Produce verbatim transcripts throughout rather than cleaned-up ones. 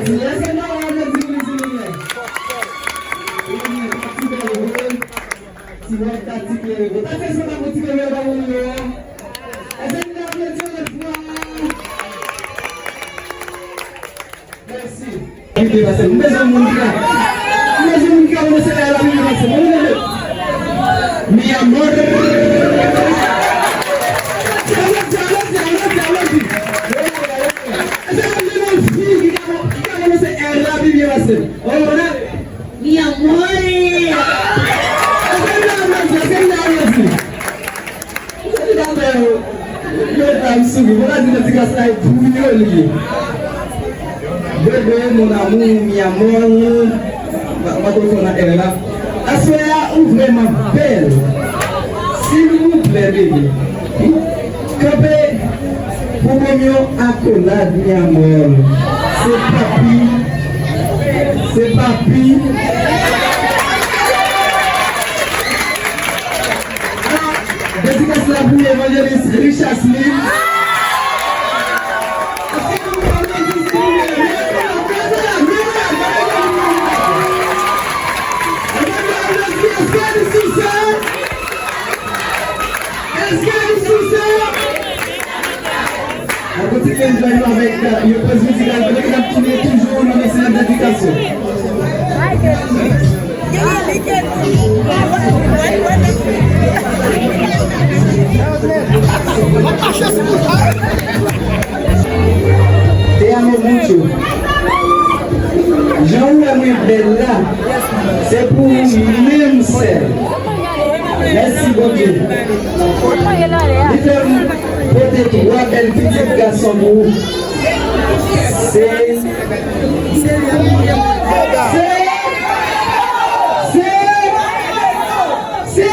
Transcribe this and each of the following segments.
Èske n ta wè aplodi pou li, silvouplè? Wi, pa ti bèl vre. Ti wòb ta ti klere vre. Pa ti se pa ti klere ba moun yo. Èske n ta aplodi yon lòt fwa? Mèsi. M bezwen moun ki ka, m bezwen moun ki ka pwononse R la byen pase. Mwen mande. Mi amor. Aplodi, aplodi, aplodi, aplodi. Èske m gen yon fi ki ka, ki ka pwononse R la byen pase? Oh, voilà. Mi amor. Èske m gen aplodi? Èske m gen aplodi? Mwen di batay yo, yo ta m souri. Mwen ta di nan ti klas la, e pou yo li ye. Bebe, mon amour, mi amor, m pa, m pa konn fò nan R la. Aswè a, ou vrèman bèl. Silvouplè, bebe. Kanpe pou ban m yon akolad, mi amor. Se papi. Se papi. Dedikas la pou evanjelis Richasline. Èske nou sou sa? Èske nou sou sa? N ap kontinye enjoy nou avèk, euh, yon poz mizikal, kote ke n ap tounen toujou nan mesaj dedikasyon. Te amo mucho. Jan ou wè mwen bèl la, se pou ou menm sèl. Mèsi Bondye. Li fè m pote twa bèl pitit gason pou ou. Se, se, se,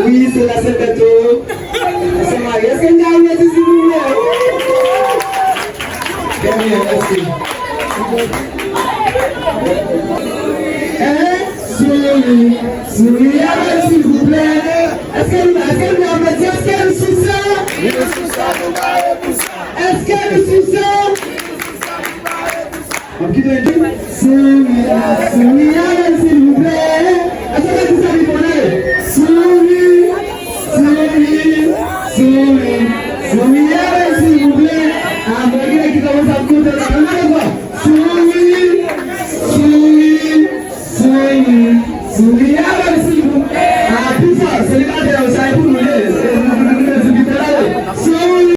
wi, se la se fèt ou. Se marye. Èske n ka aplodi, silvouplè? Trè byen, mèsi. Hein? Souri, souri avè l, silvouplè. Èske nou, èske nou aplodi? Èske nou sou sa? Èske nou sou sa? M ap kite l di, souri, souri avè l, silvouplè. Èske nou di sa pi fò, tande? Souri, souri, souri, souri avè l, silvouplè. A, mwen gen nèg ki kòmanse ap kontan la. Ann ankò. Souri, souri, souri, souri avè l, silvouplè. A, pi fò, selibatè yo, sa e pou nou ye. E, nou, nou, nou, nou, nou, nou, nou, nou, souri.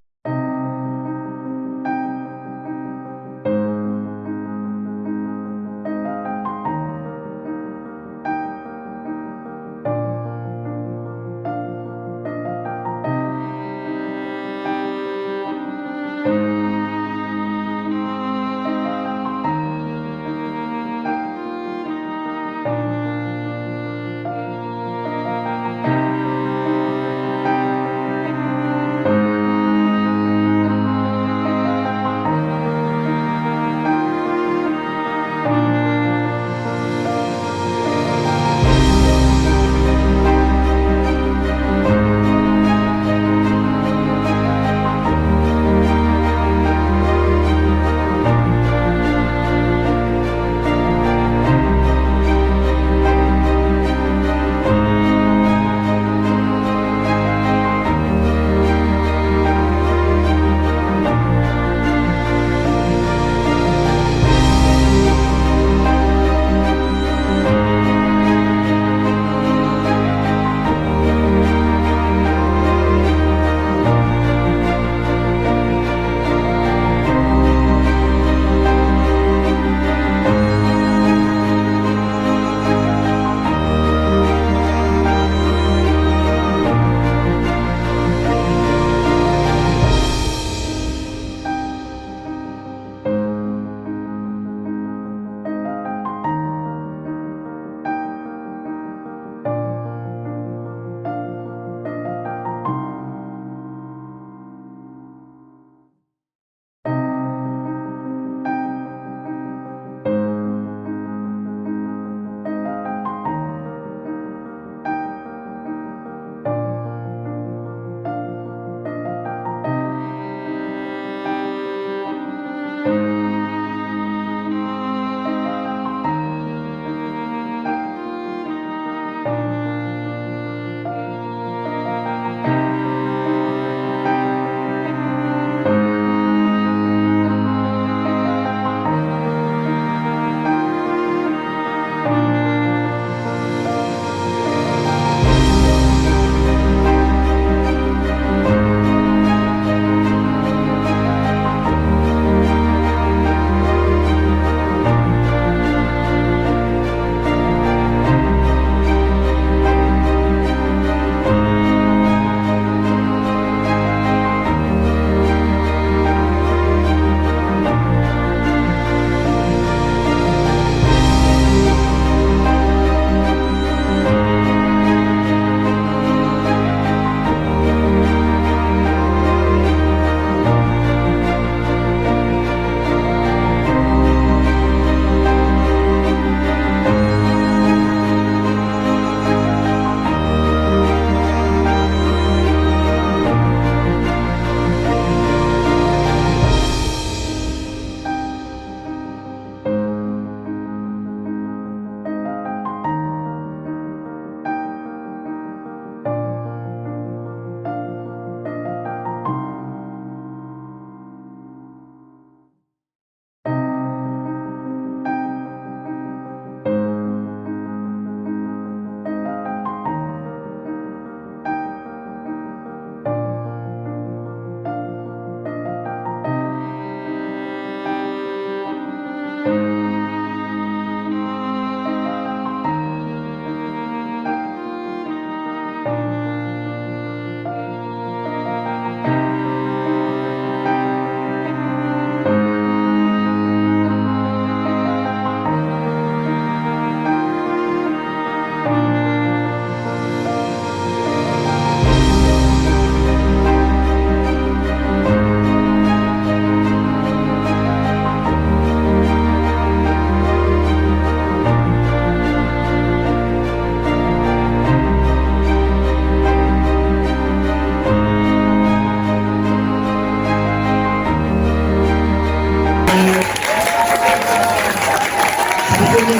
Yo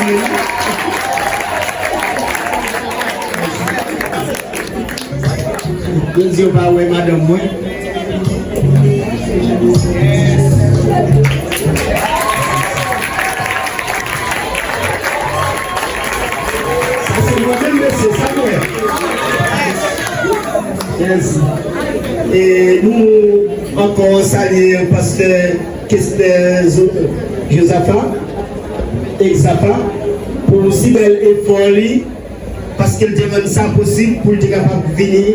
di yo pa wè madanm mwen. Sa se mwen menm, mesye, sa mwen. Yes. E nou ankò salye pastè Kester Zo-, Jozafa, Egzafa, pou si bèl efò li, paske l te rann sa posib pou l te kapab vini,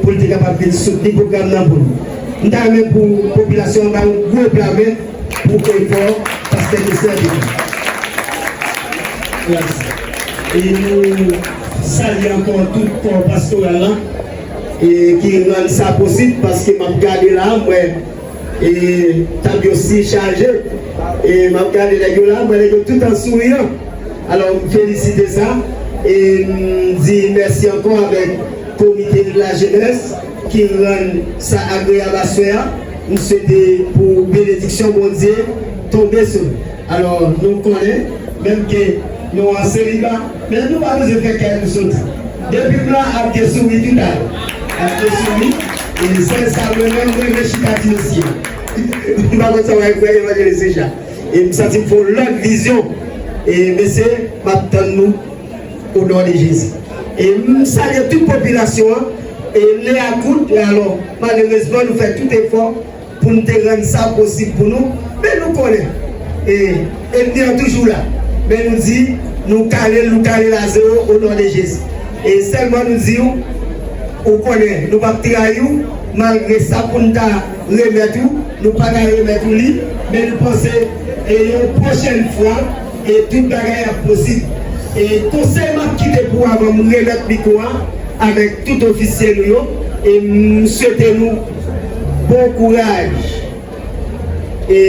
pou l te kapab vin soutni pwogram nan pou nou. M ta renmen pou popilasyon an ba yon gwo aplodisman pou efò pastè Kester te fè. Yes. E nou salye ankò tout kò pastoral la, e ki rann sa posib, paske m ap gade la, m wè, e tab yo si chaje, e m ap gade nèg yo la, m wè nèg yo tout an souriyan. Alò, m felisite sa, e m di mèsi ankò avèk komite de la jenès ki rann sa agreyab aswè a. M swete pou benediksyon Bondye tonbe sou nou. Alò, nou konnen, menm ke nou an seliba, men nou pa bezwen fè kè nou soti. Depi m la, ap gen souri toutalè. Ap gen souri, e sèl sa mwen menm, mwen renmen chita ti mesye. M pa konn sa w ap fè, Evanjelis Richard. E m santi m fè yon lòt vizyon. E mesye, m ap tann nou o non de Jezi. E m salye tout popilasyon an. E lè a kout, e alò, malerezman, nou fè tout efò pou n te rann sa posib pou nou. Men nou konnen, e, ènmi an toujou la. Men nou di, nou kale l, nou kale l a zewo o non de Jezi. E sèlman nou di w, ou konnen, nou p ap trayi w, malgre sa pou n ta remèt ou, nou pa ka remèt ou li, men nou panse, e yon pwochèn fwa, e tout bagay ap posib. E konsèy m ap kite pou w avan m remèt mikwo a avèk tout ofisye nou yo, e m swete nou bon kouraj. E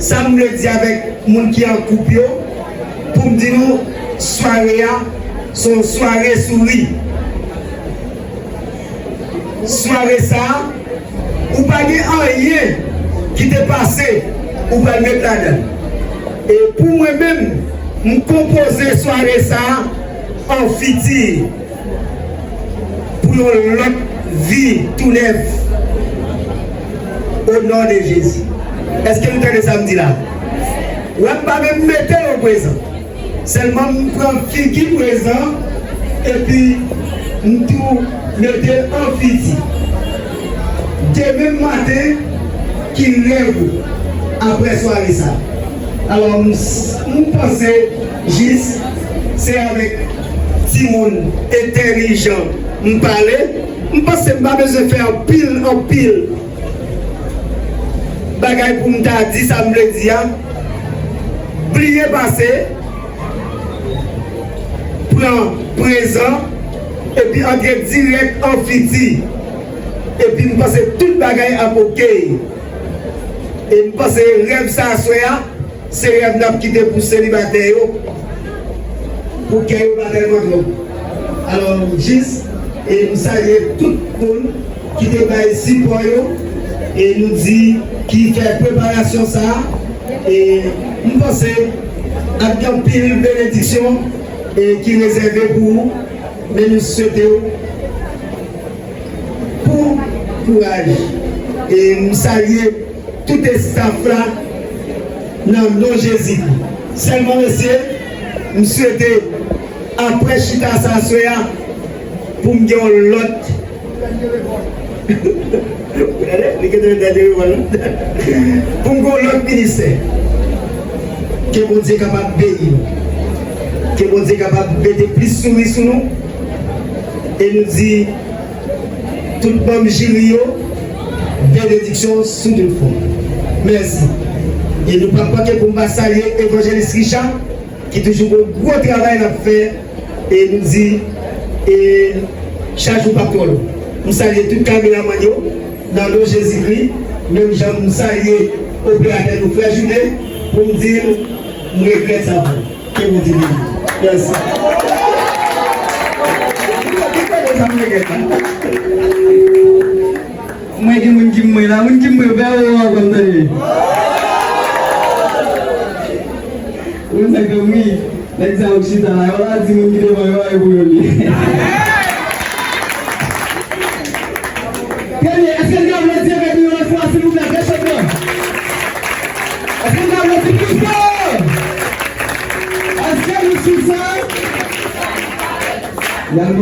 sa m vle di avèk moun ki an koup yo, pou m di nou, sware a, se yon sware souri. Sware sa a, ou pa gen anyen ki te pase, ou pral met ladan l. E pou mwen menm, m konpoze sware sa a an fiti pou yon lòt vi tou nèf. O non de Jezi. Èske nou tande sa m di la? Wè, m pa menm mete yo prezan. Sèlman m pran figi prezan, epi m tou mete an fiti. Demen maten, ki rèv ou apre sware sa? Alò, m, m panse jis se avèk timoun entèlijan m pale. M panse m pa bezwen fè anpil, anpil bagay pou m ta di sa m vle di a. Bliye pase, pran prezan, epi antre dirèk an fiti. Epi m panse tout bagay ap oke. E m panse rèv sa aswè a, se rèv n ap kite pou selibatè yo, pou kè yo pa tèlman twòp. Alò, jis, e m salye tout moun ki te bay sipò yo, e nou di ki fè preparasyon sa a, e m panse ap gen anpil benediksyon, e ki rezève pou ou, men nou swete w bon kouraj. E m salye tout estaf la nan non Jezikri. Sèlman, mesye, m swete, apre chita sa aswè a, pou m gen yon lòt. Li gentan gade revan l. Pou m gen yon lòt ministè. Ke Bondye kapab beni nou. Ke Bondye kapab mete plis souri sou nou. E nou di, tout manm jiri yo, benediksyon sou tout fòm. Mèsi. E nou p ap manke pou m pa salye Evanjelis Richard, ki toujou gon gwo travay l ap fè, e nou di, e chak jou p ap twò long. M salye tout kameramann yo, nan non Jezikri, menm jan m salye operatè nou, frè Jude, pou m di l, m regrèt sa pou ou. Ke Bondye beni w. Mèsi. Mwen gen moun ki m mwen la, moun ki m mwen, fè yo ankò m tande. Wi, Nèg yo ri. Nèg sa yo chita la, yo la di moun ki devan yo a, yo pou yo li. Premye, èske n ka aplodi avèk li yon lòt fwa, silvouplè, bèl chante? Èske n ka aplodi plis fò? Èske nou sou sa? Y al